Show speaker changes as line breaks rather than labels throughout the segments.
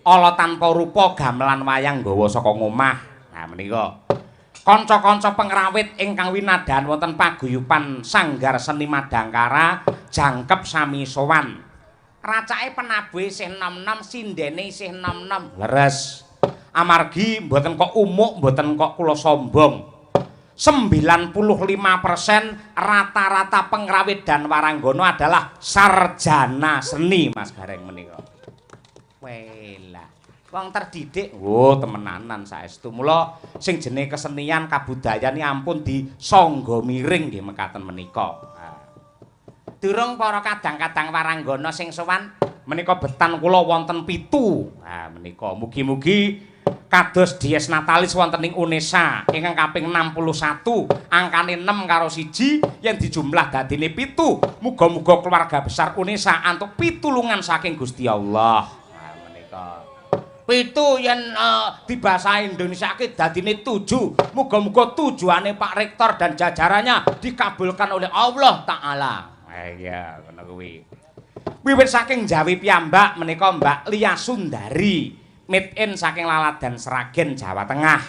Ala tanpa rupa gamelan wayang nggawa saka ngomah. Nah menika kanca-kanca pengrawit ingkang winadahan wonten paguyuban Sanggar Seni Madangkara jangkep sami sowan. Racake penabuhe isih nom-nom, sindene isih nom-nom. Leres. Amargi mboten kok umuk, mboten kok kula sombong. 95% rata-rata pengrawit dan waranggono adalah sarjana seni, Mas Gareng menika. Welah. Wong terdidik. Oh, temenanan saestu. Mula sing jenenge kesenian kabudayan iki ampun disangga miring nggih mekaten menika. Durung para kadang-kadang waranggana sing sowan menika betan kula wonten 7. Ha menika mugi-mugi kados Dies Natalis wonten ing Unesa ingkang kaping 61 angkane 6 karo 1 yen dijumlah dadine 7. Muga-muga keluarga besar Unesa antuk pitulungan saking Gusti Allah. Ha menika 7 yen dibasa Indonesiake dadine 7. Muga-muga tujuane Pak Rektor dan jajarannya dikabulkan oleh Allah Ta'ala. Iya ngono kuwi. Wiwit saking Jawi piyambak menika Mbak Lia Sundari, made in saking Laladan Sragen, Jawa Tengah.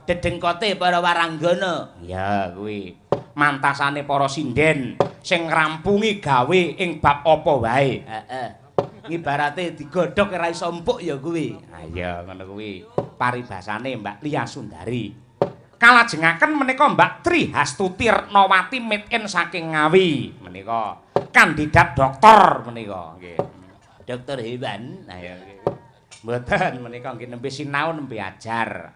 Dedengkote para waranggana.
Iya kuwi. Mantasane para sinden sing ngrampungi gawe ing bab apa wae.
Heeh. Ngibarate digodhog ora iso empuk ya kuwi.
Ha iya ngono kuwi. Paribasane Mbak Lia Sundari. Kalajengaken menika Mbak Tri Hastuti Retnowati made in saking Ngawi menika kandidat doktor menika nggih.
Dokter hewan.
Nah ya nggih. Mboten menika nggih nembe sinau nembe ajar.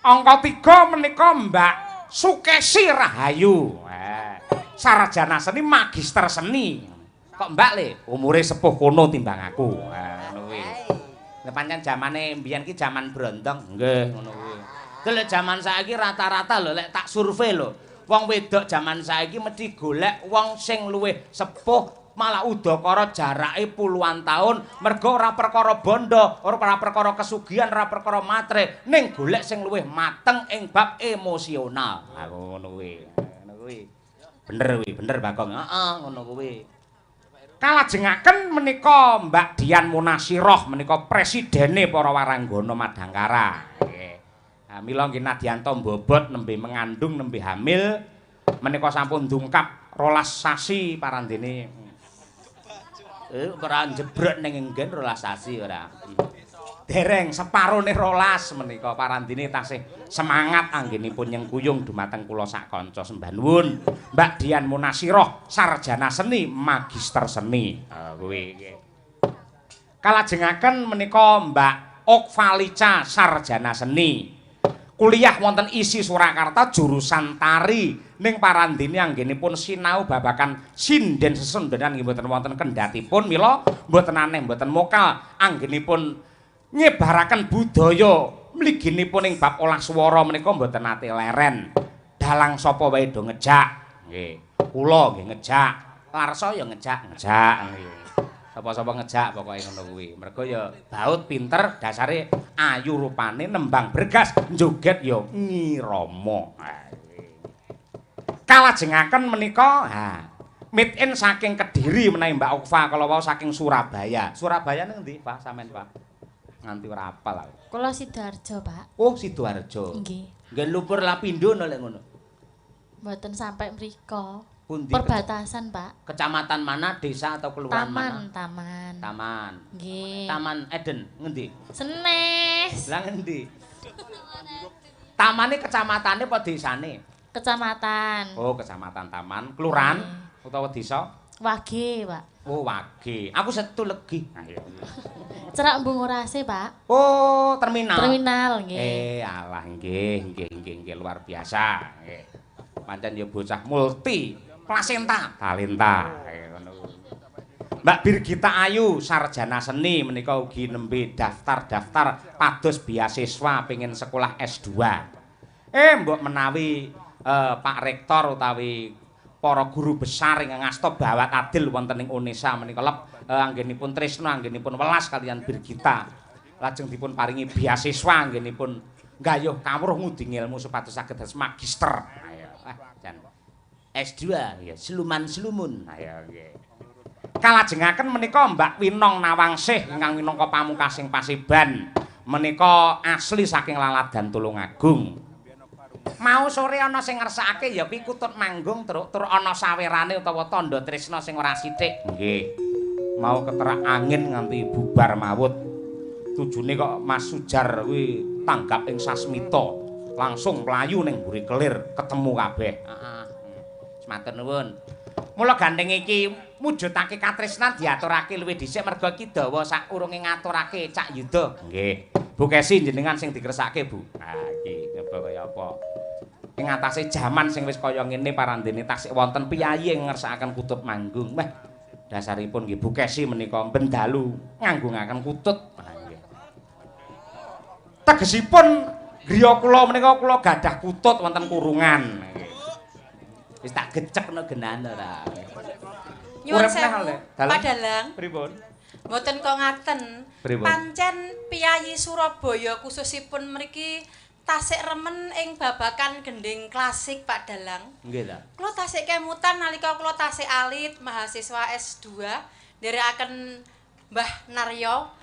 Angka 3 menika Mbak Sukesi Rahayu. Sarjana seni magister seni. Kok Mbak le umure sepuh kono timbang aku. Ha ngono kuwi. Lah pancen jamane mbiyen ki jaman brondong. Nggih ngono kuwi.
Lek jaman saiki rata-rata lho lek tak survei lho, wong wedok jaman saiki mesti golek wong sing luwih sepuh malah udakara jarake puluhan tahun mergo ora perkara bondo, ora perkara kesugihan, ora perkara matre, ning golek sing luwih mateng ing bab emosional.
Ha ngono kuwi. Ngono kuwi. Bener kuwi, bener Bagong.
Heeh, ngono kuwi.
Kalajengaken menika Mbak Dian Munasiroh menika presidene para waranggana Madangkara. Nggih. Ha mila nggih nadyanto mbobot nembe mengandung nembe hamil menika sampun dungkap 12 sasi parandene.
Ora njebrek ning nggen 12 sasi ora.
Dereng separone 12 menika parandene tasih semangat anggenipun nyengkuyung dumateng kula sak kanca sembah nuwun. Mbak Dian Munasiroh sarjana seni magister seni. Ha kuwi nggih. Kalajengaken menika Mbak Okvalica sarjana seni. Kuliah wonten ISI Surakarta jurusan tari ning parandene anggenipun sinau babagan sinden sesundenan nggih mboten wonten kendhatipun mila mboten aneh mboten mokal anggenipun nyebaraken budaya mliginipun ing bab olah swara menika mboten nate leren. Dalang sapa wae do ngejak. Nggih. Kula nggih ngejak,
Larsa ya ngejak,
ngejak nggih. Sapa-sapa ngejak pokoke ngono kuwi. Mergo ya baut pinter dasare ayu rupane nembang bergas joget ya ngirama. Kalajengaken menika ha made in saking Kediri menawi Mbak Okva kala wau saking Surabaya. Surabaya ning endi, Pak sampean, Pak? Nganti ora apal aku.
Kula Sidoarjo, Pak.
Oh, Sidoarjo.
Nggih.
Nggih lumpur Lapindo no lek ngono.
Mboten sampai mriko.
Pundi?
Perbatasan, Pak.
Kecamatan mana, desa atau kelurahan
Taman,
mana?
taman.
Taman.
Nggih.
Taman Eden ngendi?
Senes.
Lah ngendi? Tamane kecamatane apa desane?
Kecamatan.
Oh, kecamatan Taman, kelurahan utawa desa?
Wage, Pak.
Oh, Wage.
Aku Setu Legi.
Ah, iya.
Cerak Bungurasih, Pak.
Oh, terminal.
Terminal, nggih.
Alah nggih, nggih, nggih, nggih luar biasa. Nggih. Pancen ya bocah multi plasenta, talenta. Ngono. Mbak Birgita Ayu, sarjana seni menika ugi nembe daftar-daftar pados beasiswa pengin sekolah S2. Mbok menawi Pak Rektor utawi para guru besar ingkang ngasta bawat adil wonten ing Unesa menika lep anggenipun tresna anggenipun welas kaliyan Birgita. Lajeng dipun paringi beasiswa anggenipun nggayuh kawruh ngudi ilmu supados saged dados magister. Ayo, ah jan
S2 ya, siluman-silumun.
Ayo nggih. Kalajengaken menika Mbak Winong Nawangsih ingkang minangka pamungkasing paseban. Menika asli saking Laladan Tulungagung. Mau sore ana sing ngersakake ya kuwi kutut manggung truk tur ana sawerane utawa tandha tresna sing ora sithik. Nggih. Mau keterak angin nganti bubar mawut. Tujune kok Mas Sujar kuwi tanggap ing sasmita. Langsung mlayu ning mburi kelir ketemu kabeh. Heeh. Matur nuwun. Mula gandeng iki mujudake katresnan diaturake luwih dhisik merga iki dawa sakurunge ngaturake Cak Yuda. Nggih. Bu Kesi jenengan sing dikersake, Bu. Ha iki nyoba kaya apa. Ing atase jaman sing wis kaya ngene parandene tasik wonten piyayi ing ngersakaken kutut manggung. Wah, dasaripun nggih Bu Kesi menika bendalu nganggungaken kutut. Ha nggih. Tegesipun griya kula menika kula gadah kutut wonten kurungan. Wis tak gecekno genan ora.
Nyuwun sewu, Pak Dalang.
Pripun?
Mboten kok ngaten. Pancen piyayi Surabaya khususipun mriki tasik remen ing babakan gending klasik Pak Dalang.
Nggih ta.
Kula tasik kemutan nalika kula tasik alit mahasiswa S2 nderekaken Mbah Naryo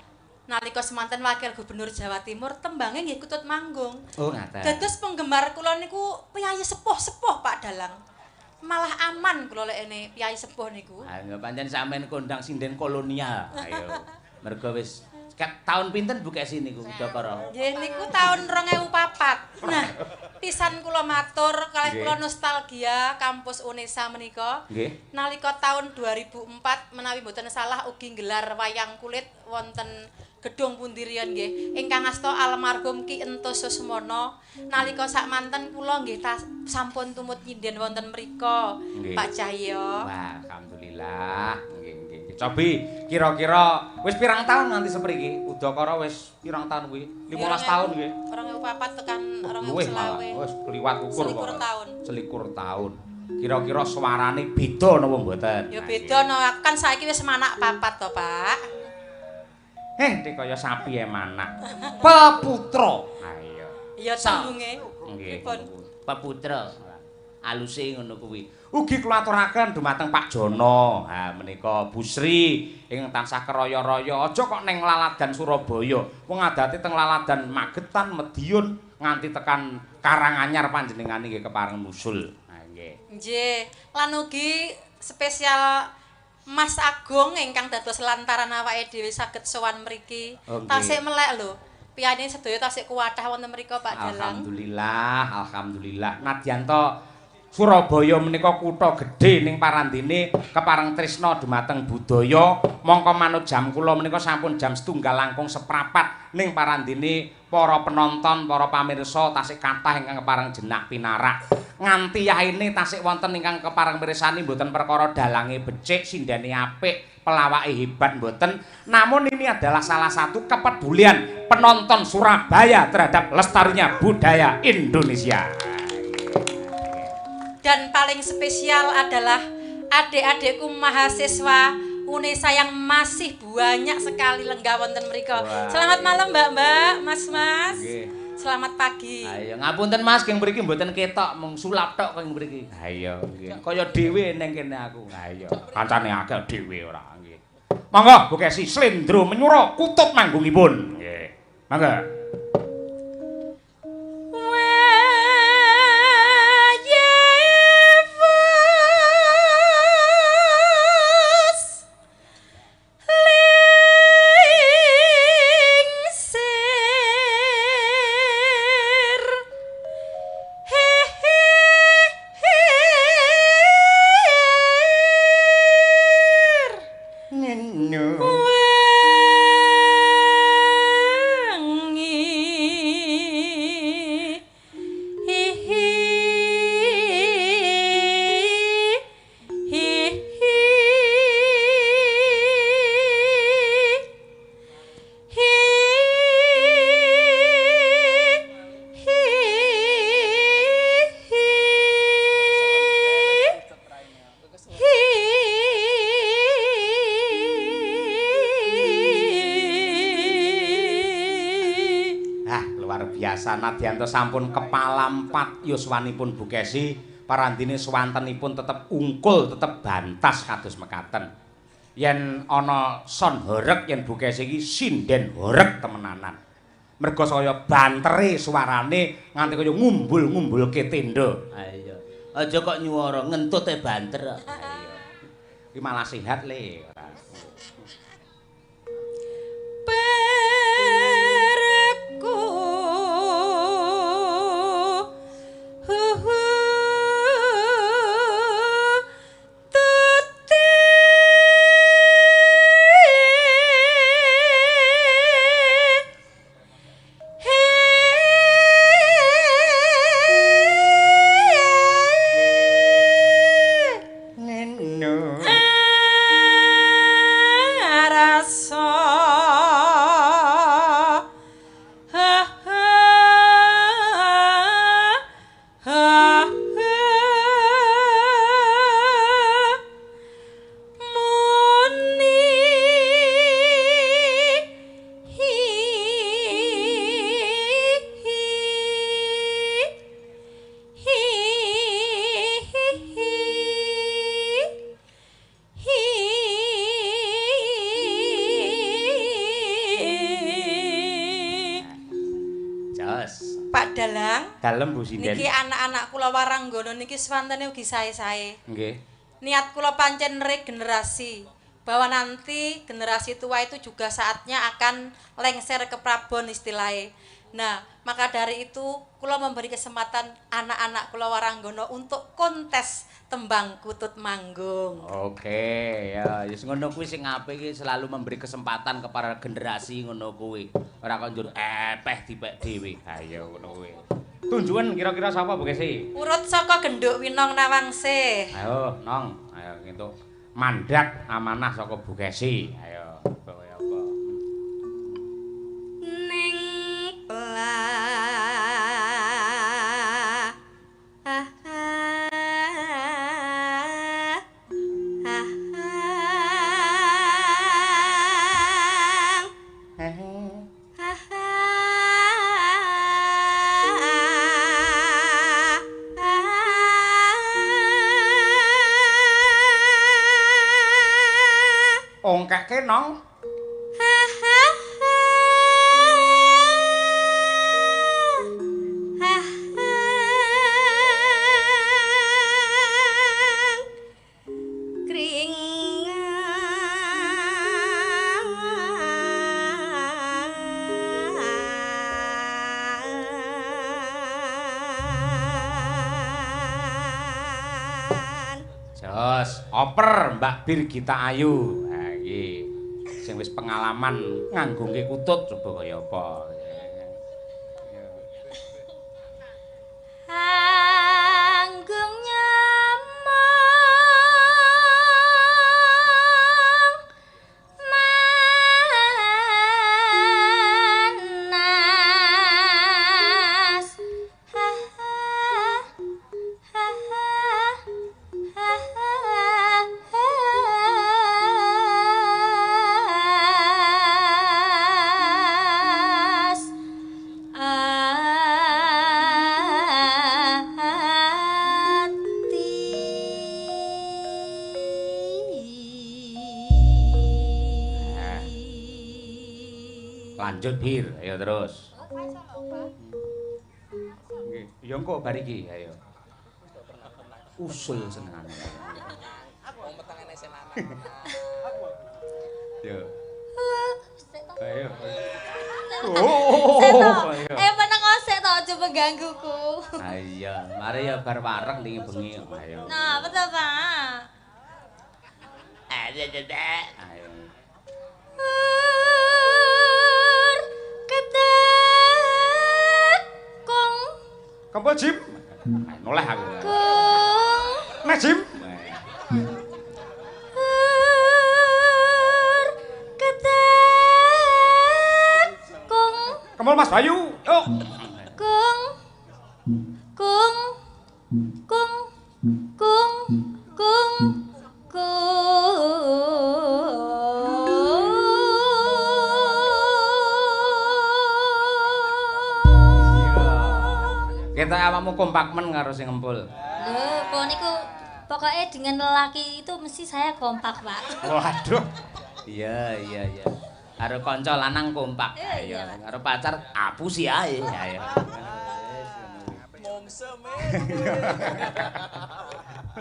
nalika semanten wakil gubernur Jawa Timur tembange nggih kutut manggung.
Oh ngaten.
Dados penggemar kula niku piyayi sepuh-sepuh Pak Dalang. Malah aman kula lek ene piyayi sepuh niku.
Ha pancen sampean kondang sinden kolonial. Ayo. Mergo wis taun pinten Bu Kesi niku Udakara?
Nggih niku taun 2004. Nah, pisan kula matur kalih kula nostalgia kampus Unesa menika.
Nggih.
Nalika taun 2004 menawi mboten salah ugi nggelar wayang kulit wonten gedung pundi riyen nggih ingkang asta almarhum Ki Entus Susmono nalika sakmanten kula nggih sampun tumut nyinden wonten mriku Pak Cahyo.
Wah, alhamdulillah. Nggih nggih. Cobi kira-kira wis pirang taun nganti sepriki? Udakara wis pirang taun kuwi? 15 tahun nggih.
2004 tekan 2020.
Wis kliwat ukur
kok.
21 tahun. Kira-kira suarane beda napa mboten?
Ya beda no, aku kan saiki wis manak papat to, Pak.
Nek kaya sapi e manak. Peputra. Ha iya.
Ya tembunge.
Nggih.
Peputra. Aluse ngono kuwi.
Ugi kula aturaken dumateng Pak Jono. Ha menika Bu Sri ingkang tansah keraya-raya. Aja kok ning Laladan Surabaya. Wong adate teng Laladan Magetan, Madiun nganti tekan Karanganyar panjenengane nggih kepareng musul. Ha nggih.
Nggih. Lan ugi spesial Mas Agung ingkang dados lantaran awake dhewe saged sowan mriki.
Oh,
tasik melek lho. Piyane sedaya tasik kuwathah wonten mriku Pak Dalang.
Alhamdulillah, alhamdulillah. Nadyan to Surabaya menika kutha gedhe ning parandene kepareng tresna dumateng budaya. Mongko manut jam kula menika sampun jam 1:15 ning parandene para penonton, para pamirsa tasik kathah ingkang kepareng jenak pinarak. Nganti yahene tasik wonten ingkang kepareng mirsani mboten perkara dalange becik, sindene apik, pelawake hebat mboten. Namun ini adalah salah satu kepedulian penonton Surabaya terhadap lestarinya budaya Indonesia.
Dan paling spesial adalah adik-adikku mahasiswa Unesa yang masih banyak sekali lenggah wonten mriku. Selamat malam Mbak-mbak, Mas-mas. Selamat pagi.
Ayo ngapunten Mas, keng mriki mboten ketok mung sulap tok keng mriki.
Ha iya nggih. Kaya dhewe ning kene aku. Ha iya, kancane akeh dhewe ora nggih. Monggo Bu Kesi slendro menyura kutut manggungipun. Nggih. Mangga. Nadyanto sampun kepala 4 yuswanipun Bu Kesi, parandine swantenipun tetep ungkul, tetep bantas kados mekaten. Yen ana son horeg yen Bu Kesi iki sinden horeg temenanan. Mergo saya bantere suarane nganti kaya ngumbul-ngumbulke tenda.
Ha iya. Aja kok nyuwara ngentute banter.
Ha iya. Iki malah sehat le ora.
Perku
Dalem Bu Sinden.
Niki anak-anak kula Waranggono niki swantene ugi sae-sae.
Nggih.
Niat kula pancen regenerasi, bahwa nanti generasi tua itu juga saatnya akan lengser ke prabon istilahnya. Nah, maka dari itu kula memberi kesempatan anak-anak kula Waranggono untuk kontes tembang kutut manggung.
Oke, ya wis ngono kuwi sing apik iki selalu memberi kesempatan kepada generasi ngono kuwi. Ora kok njur epeh dipek dhewe.
Ha iya ngono kuwi. Tunjukan kira-kira sapa Bu Kesi?
Urut saka Genduk Winong Nawangsih.
Ayo, Nong. Ayo ngentuk mandat amanah saka Bu Kesi. Ayo, kaya apa?
Ning
Ongkeke Nong. Jos, oper Mbak Birgita Ayu. Ha iki sing wis pengalaman nganggungke kutut coba kaya apa.
Anggung nyamong manas ha ha ha ha ha
Lanjut Bir, ayo terus. Nggih, ya engko bar iki, ayo. Usul senengane.
Wong wetengane sing lanang.
Yo. Ayo. Oh.
Eh meneng osek to aja menggangguku.
Ha iya, mari ya bar wareg ning bengi.
Ayo.
Nah, apa to, Pak?
Ayo.
Ayo. Kempul Jim. Noleh aku.
Kung.
Nah Jim.
Kung.
Kempul Mas Bayu. Yuk.
Kung. Kung. Kung. Kung. Kung. Kung.
Kita awakmu kompak men karo sing ngempul.
Lho, apa niku Pokoknya dengan lelaki itu mesti saya kompak, Pak.
Waduh. Iya, iya, iya. Karo kanca lanang kompak.
Iya,
Ayo,
Pak.
karo pacar apusi ae. Ayo.
Mongse men.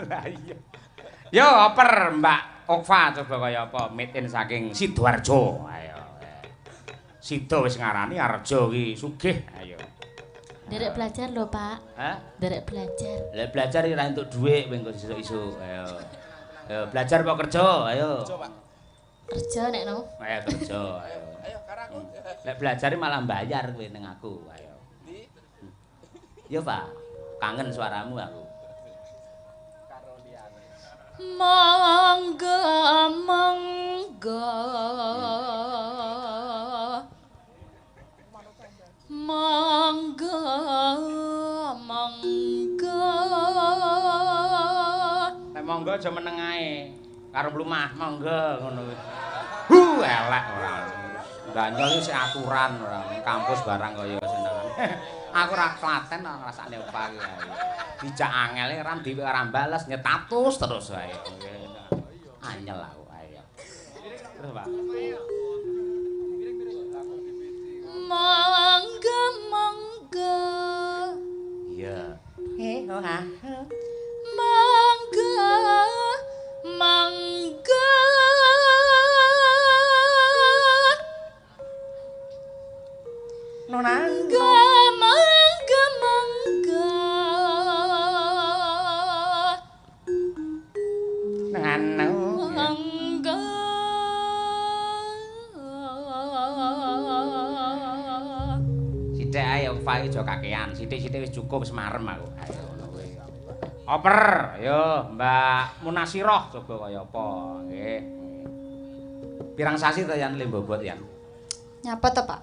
Lah iya. Yo oper Mbak Okfa coba kaya apa made in saking Sidoarjo. Ayo. Sido wis ngarani Arjo ki sugih. Ayo.
Derek belajar lho, Pak.
Hah?
Derek belajar.
Lah belajar ora entuk dhuwit kowe engko sesuk-isuk. Ayo. Ayo belajar apa kerja? Ayo.
Coba.
Kerja nek no.
Ayo kerja, ayo.
Ayo karo aku.
Lek belajar malah bayar kowe ning aku. Ayo.
Di
Yo, Pak. Kangen suaramu aku.
karo liyane.
Monggo, monggo. Monggo, monggo.
Lek monggo aja meneng ae. Karo mlumah monggo ngono kuwi. Hu elek ora. Ganyol iki sik aturan ora kampus barang kaya senengan. Aku ora klaten ora ngrasakne opa iki ae. Dijak angele ora dhewe ora bales nyetatus terus wae. Anyel aku ayo. Terus Pak.
Monggo, monggo.
Iya. Eh, ora.
Monggo, monggo.
Nona.
Monggo, monggo, monggo.
Nano.
Monggo.
Sithik ae Opa aja kakean. Sithik-sithik wis cukup wis marem aku. Ayo ngono kuwi. Oper, ayo Mbak Munasiroh coba kaya apa nggih. Pirang sasi to Yan le mbobot Yan?
Nyapa to, Pak?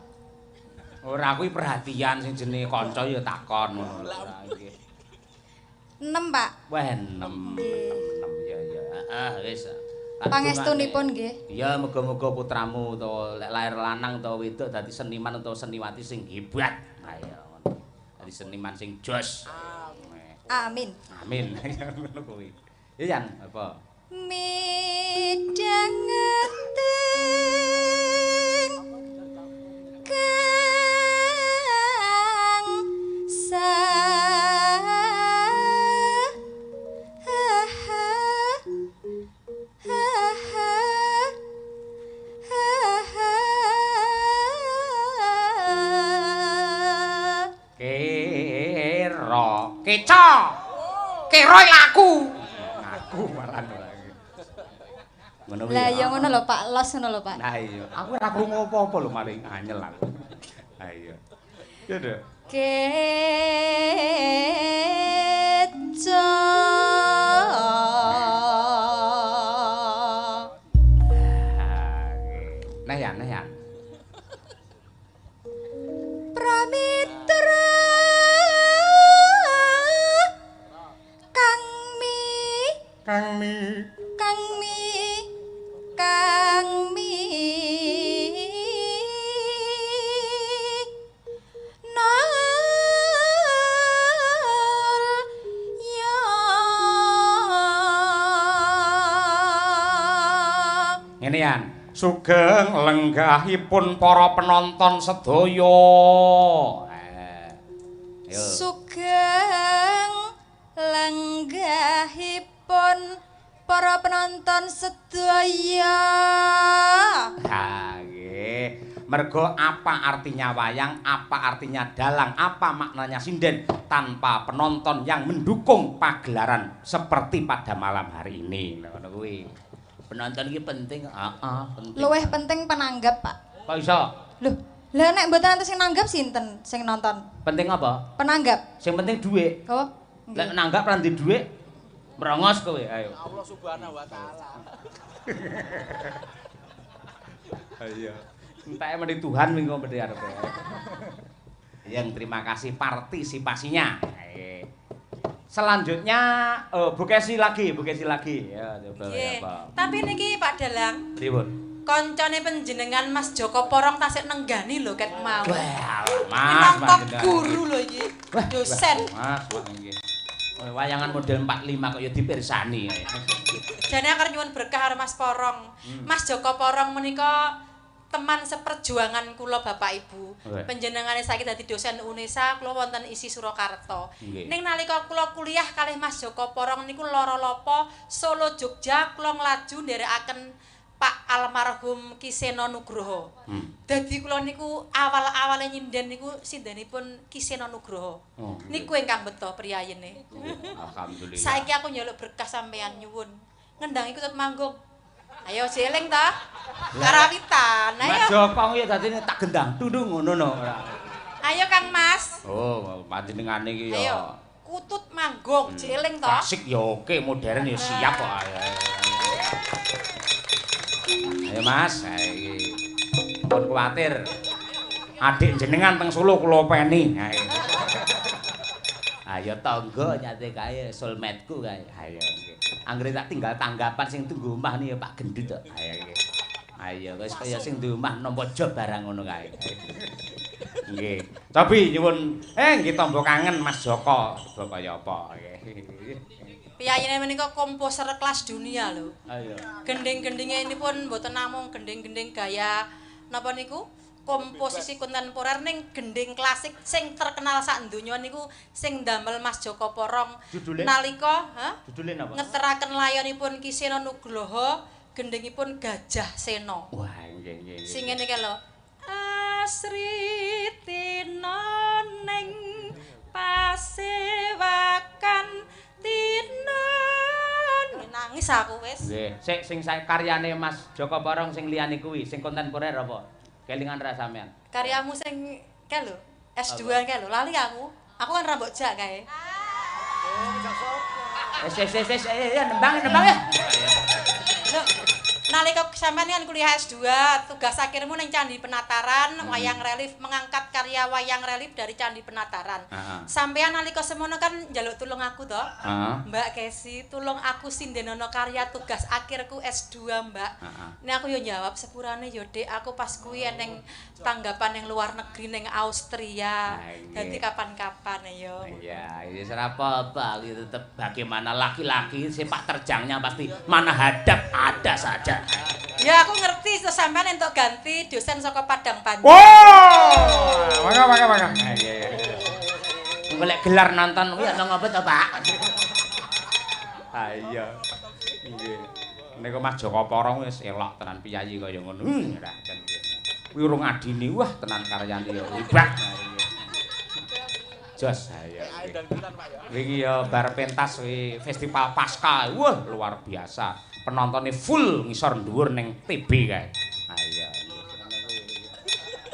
Ora kuwi perhatian sing jenenge kanca ya takon ngono lho. Ora nggih.
6, Pak.
Wah, 6 6 ya ya. Heeh, wis.
Pangestunipun nggih.
Iya, muga-muga putramu utawa lek lahir lanang utawa wedok dadi seniman utawa seniwati sing hebat. Ayo ngono. Dadi seniman sing jos.
Amin.
Amin. Ngono kuwi. Ya Yan, apa?
Midhangeting kang sa ha ha ha ha ha ha.
Kero, keco. Kero laku. Ngaku malah ora iki. Ngono kuwi.
Lah ya ngono lho Pak, los ngono lho Pak.
Lah iya, aku ora krungu apa-apa lho maling anyel aku. Lah iya. Ya nduk.
Keco.
Nah ya, nah ya.
Pramitra Kang Mi,
Kang Mi.
Kang Mi, Kang Mi. Nol ya.
Ngene Yan, sugeng lenggahipun para penonton sedaya. Ayo.
Sugeng lenggahipun para penonton sedaya.
Ha nggih. Mergo apa artinya wayang, apa artinya dalang, apa maknanya sinden tanpa penonton yang mendukung pagelaran seperti pada malam hari ini. Lha ngono kuwi. Penonton iki penting, heeh, penting.
Luwih penting penanggap, Pak.
Kok iso?
Loh, lah nek mboten enten sing nanggap sinten sing nonton?
Penting apa?
Penanggap.
Sing penting dhuwit.
Oh.
Lek nanggap ra ndek dhuwit, merongos kowe, ayo.
Allah Subhanahu wa taala.
Iya. Enteke meni Tuhan minggu meni arepe. Yang terima kasih partisipasinya. Selanjutnya Bu Kesi lagi, Bu Kesi lagi. Ya, coba
Nggih.
ya, Pak.
Tapi niki Pak Dalang,
Pripun?
koncone panjenengan Mas Joko Porong tasik nenggani lho ket mau.
Wah, Mas,
Minangka
Mas.
guru lho iki,
Wah,
dosen.
Mas, wah nggih.
Wayangan model 45 kok ya dipirsani.
Jane aku nyuwun berkah karo Mas Porong. Mas Joko Porong menika teman seperjuangan kula Bapak Ibu. Panjenengane saiki dadi dosen UNESA, kula wonten ISI Surakarta. Ning nalika kula kuliah kalih Mas Joko Porong niku lara lopo Solo Jogja kula nglaju nderekaken Pak almarhum Ki Seno Nugroho. Dadi kula niku awal-awale nyinden niku sindenipun Ki Seno Nugroho.
Oh,
niku ingkang beto priyayine.
Alhamdulillah.
Saiki aku njaluk berkah sampean nyuwun. Ngendang iku tetep manggung. Ayo jeling ta. Karawitan. Ayo.
Mas Joko ya dadine tak gendang tundung ngono no ora.
Ayo Kang Mas.
Oh, panjenengane iki ya.
Ayo. Kutut manggung, jeling ta.
Klasik ya oke, modern ya siap kok. Ayo Mas, iki. Pun kuwatir. Adik jenengan teng Solo kula peni.
Ayo tangga nyate kae soulmate-ku kae.
Ayo nggih.
Anggere tak tinggal tanggapan sing tunggu omah ni ya Pak Gendut kok.
Ayo nggih.
Ayo wis kaya sing duwe omah nampa job barang ngono kae.
Nggih. Tapi nyuwun nggih tamba kangen Mas Joko, coba kaya apa nggih.
Piyayine menika komposer kelas dunia lho.
Ayo.
Gending-gendinge ini pun mboten namung gending-gending gaya napa niku? Komposisi kontemporer ning gending klasik sing terkenal sak donya niku sing ndamel Mas Joko Porong.
Judule?
Nalika, ha?
Judule napa?
Ngeteraken layonipun Ki Seno Nugroho, gendingipun Gajah Seno.
Wah, nggih nggih.
Sing ngene iki lho. Asri tina ning pasewakan tinon. Nangis aku wis.
Nggih. Sik sing karyane Mas Joko Porong sing liyane kuwi, sing kontemporer apa? Kelingan ra sampean.
Karyamu sing kae lho, S2 kae lho, lali aku. Aku kan ra mbok jak kae.
Wis wis wis nembang nembang ya.
Lho, nalika sampean kan kuliah S2, tugas akhirmu ning Candi Penataran, wayang relief, mengangkat karya wayang relief dari Candi Penataran. Sampean nalika semono kan njaluk tulung aku to. Mbak Kesi, tulung aku sindenono karya tugas akhirku S2, Mbak. Nek aku yo jawab sepurane yo Dik, aku pas kuwi eneng tanggapan yang luar negeri ning Austria. Dadi kapan-kapan yo.
Iya, ini ora apa-apa, tetep bagaimana laki-laki sepak terjangnya pasti mana hadap ada saja.
Ya aku ngerti terus sampean entuk ganti dosen saka Padang Panjang.
Wow! Mangga mangga mangga. Iya iya.
Golek gelar nonton kuwi ana ngopo to, Pak?
Ha iya. Nggih. Niku Mas Joko Porong wis elok tenan piyayi kaya ngono. Ora jan nggih. Kuwi urung adine wah tenan karyane ya hebat. Jos ayo. Wingi ya bar pentas kuwi Festival Pasca. Wah, luar biasa. Penontonnya full ngisor dhuwur ning TB kae. Ayo.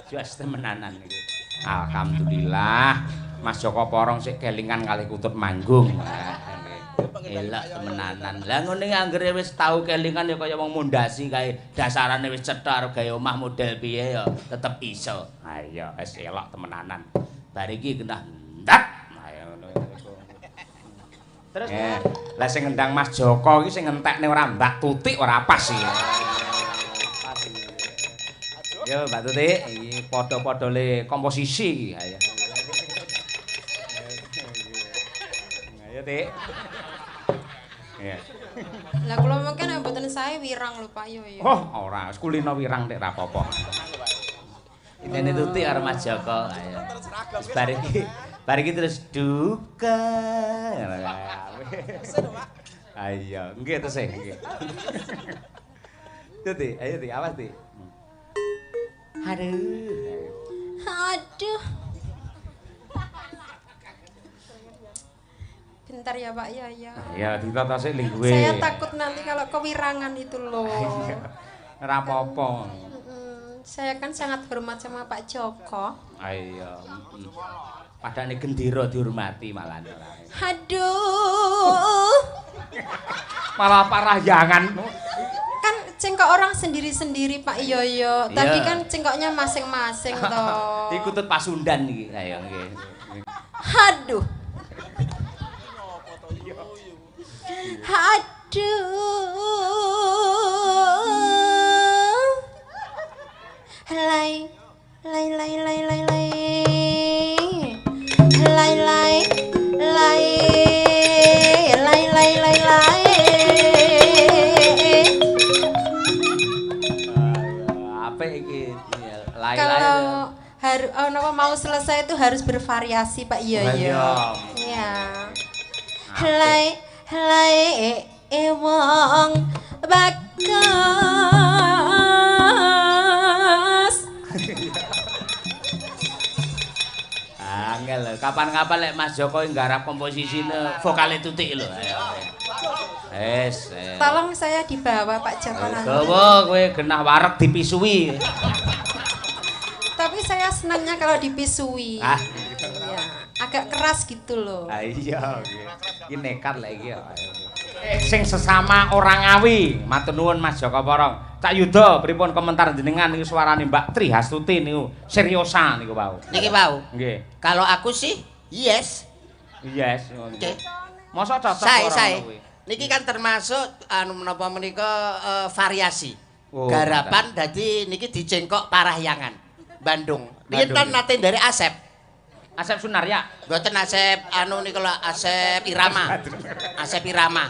Jos temenanan iki.
Alhamdulillah Mas Joko Porong sik kelingan kali kutut manggung.
Elok temenanan. Lah ngene anggere wis tau kelingan ya kaya wong mondasi kae, dasarane wis cetha arep gawe omah model piye ya tetep iso.
Ayo wis elok temenanan.
Bar iki kena ndak.
Ayo ngono.
Terus
lah sing ngendang Mas Joko iki sing ngentekne ora Mbak Tutik ora pas iki. Yo Mbak Tutik iki padha-padha le komposisi iki. Ayo. Ayo Tik. Iya.
Lah kula mungkin mboten sae wirang lho Pak yo yo.
Oh, ora, wis kulino wirang nek ra apa-apa.
Intene Tutik karo Mas Joko. Ayo. Terus bar iki terus duka.
Ayo, nggih tesih nggih. Tuti, ayo Ti, awas Ti. Aduh.
Aduh. Bentar ya Pak ya ya.
Ya ditata sik lingguhe.
Saya takut nanti kalau kewirangan itu loh.
Ora apa-apa.
Saya kan sangat hormat sama Pak Joko.
Ayo. Padane gendera dihormati malah ora.
Aduh.
Malah parahyangan.
Kan cengkok orang sendiri-sendiri Pak Yoyo. Tadi kan cengkoknya masing-masing toh.
Iki kutut Pasundan iki. Ayo nggih.
Aduh. Aduh. Lai lai lai lai lai lai. Lai lai lai. oh, napa mau selesai itu harus bervariasi, Pak Yoyo.
Iya.
Iya. Helai helai e wong bagas.
Angel lho, kapan-kapan lek Mas Joko nggarap komposisine vokale Tutik lho. Ayo. Wes. Ayo.
Tolong saya dibawa, Pak Joko, nanti.
Gawa kowe genah wareg dipisui.
Tapi saya senangnya kalau dipisui.
Ah.
Iya, agak keras gitu loh.
Ah iya nggih. Iki nekat lek iki. Sing sesama orang Ngawi, matur nuwun Mas Joko Porong. Cak Yuda, pripun komentar jenengan niku suarane Mbak Tri Hastuti niku seriosa niku wau.
Niki wau.
Nggih.
Kalau aku sih yes.
Yes.
Oke.
Mosok cocok
Sae
ora
sae.
ngono kuwi?
Niki kan termasuk anu menapa menika variasi.
Oh,
Garapan dadi niki dicengkok Parahyangan, Bandung. Riyen
Bandung,
kan
nggih.
nate dari Asep.
Asep Sunarya.
Mboten Asep anu niku lho, Asep Irama. Asep Irama.